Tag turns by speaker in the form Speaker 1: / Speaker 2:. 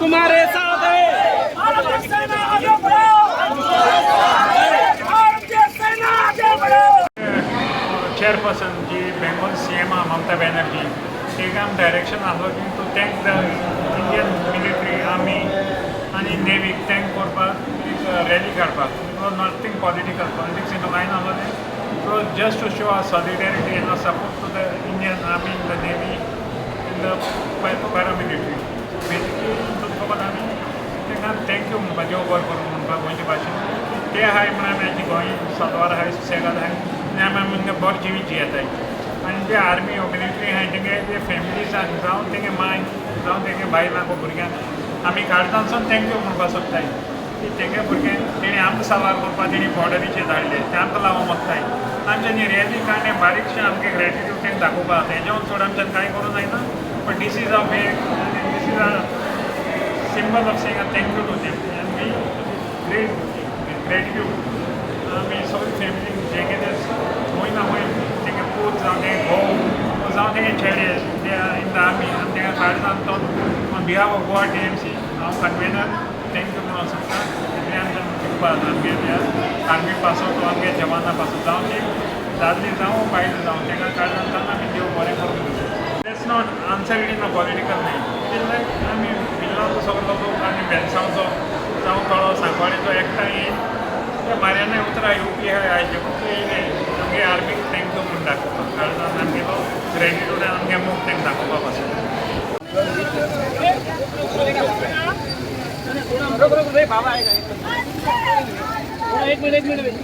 Speaker 1: तुम्हारे साथ है।
Speaker 2: भारतीय सेना आगे बढ़ो, भारतीय सेना आगे बढ़ो।
Speaker 3: चेअरपर्सन जी बेंगॉल सीएम आहा ममता बॅनर्जी, तेका आम डायरेक्शन आसलो की to thank the Indian military, army आनी नेवीक thank करपाक एक रॅली काडपाक. It was nothing political, politics हितून कांय नासलो तें. It was just to show our solidarity and our support to the Indian Army, the Navy and the paramilitary. Basically हितून फकत आमी तांकां thank you म्हणपाक, देव बरें करूं म्हणपाक गोंयचे भाशेन. ते आहाय म्हणून आमी आमची गोंय सलवार आहाय, सुसेगाद आहाय आनी आमी आमकां बरें जिवीत जियेताय. आनी जे आर्मी वो मिलिटरी आहाय, तेंगे जे फॅमिलीजांक, जावं तेंगे माय, जावं तेंगे बायलांक वो भुरग्यांक आमी काळजांतसून thank you म्हणपाक सोदताय की तेंगे भुरगे तेणी आमकां साल्वार करपाक तेणी बॉर्डरीचेर धाडले, ते आमकां लागून वचताय. आमच्यानी रॅली काडलें बारीकशें आमगे ग्रेटिट्यूड तेंकां दाखोवपाक. तेज्याहून चड आमच्यान कांय करूं जायना, but this is a way, this is a symbol of saying a thank you to them and we great gratitude. आमी सगळी फॅमिली जे कितें खंय ना खंय तेंगे पूत जावं तेंगे घोव जावं तेंगे चेडे, they are in the army. आनी तेंका काळजान तो on behalf of Goa TMC हांव कन्वेनर thank you म्हणून सोदता. तितलें आमच्यान चिंतपा आमगे त्या आर्मी पासत वा आमगे जवाना पासत, जावं ती दादली जावं बायल जावं, तेंका काळजान आमी देव बरें करूं. Let's not answer it in a political name. It is like आमी बिल्लाचो सगलो लोक, आमी बेलसांवचो जावं कळो सांकवाळेचो एकठांय येवन त्या मार्यानाय उतरां येवपी आहाय. आयचे फक्त येयले आमगे आर्मीक thank you म्हूण दाखोवपाक, काळजान आमगेलो ग्रेटिट्यूड आनी आमगे मोग तांकां दाखोवपा पासून.
Speaker 1: रुक रुक रे बाबा, आएगा एक मिनट, एक मिनट।